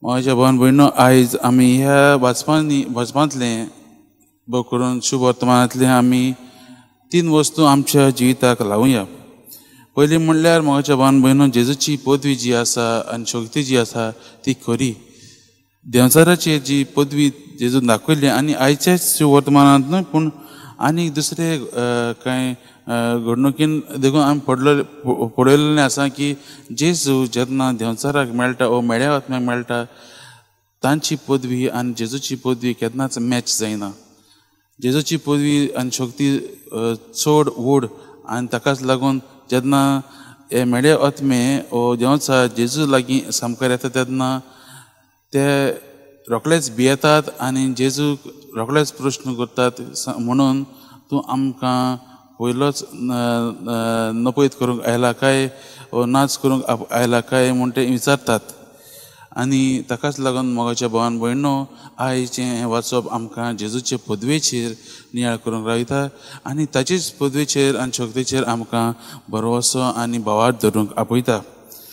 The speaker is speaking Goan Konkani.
म्हज्या भावान भयणो, आयज आमी ह्या वाचपांतलें करून शुभ वर्तमानांतलें आमी तीन वस्तू आमच्या जिविताक लावुया। पयलीं म्हणल्यार म्हज्या भावान भयणो, जेजूची पदवी जी आसा आनी शक्ती जी आसा ती खरी। देंवचाराची जी पदवी जेजून दाखयली आनी आयच्याच वर्तमानांत न्हय पूण आनी दुसरे कांय घडणुकीन देखून आमी पळयल्लें आसा की जेजू जेन्ना देंवचाराक मेळटा ओ मेळ्या आत्म्याक मेळटा तांची पदवी आनी जेजूची पदवी केन्नाच मॅच जायना। जेजूची पदवी आनी शक्ती चड व्हड आनी ताकाच लागून जेन्ना हे मेळे आत्मे ओ देंवचार जेजू लागीं सामकार येता तेन्ना ते रोखडेच भियेतात आनी जेजूक रोखडेच प्रश्न करतात, म्हणून तूं आमकां पयलोच नपयत करूंक आयला काय ओ नाच करूंक आयला काय म्हूण ते विचारतात। आनी ताकाच लागून मोगाच्या भावान भयणो, आयचें हें वाचप आमकां जेजूचे पदवेचेर नियाळ करूंक रावता आनी ताचेच पदवेचेर आनी शक्तीचेर आमकां भरवसो आनी भावार्थ धरूंक आपयता।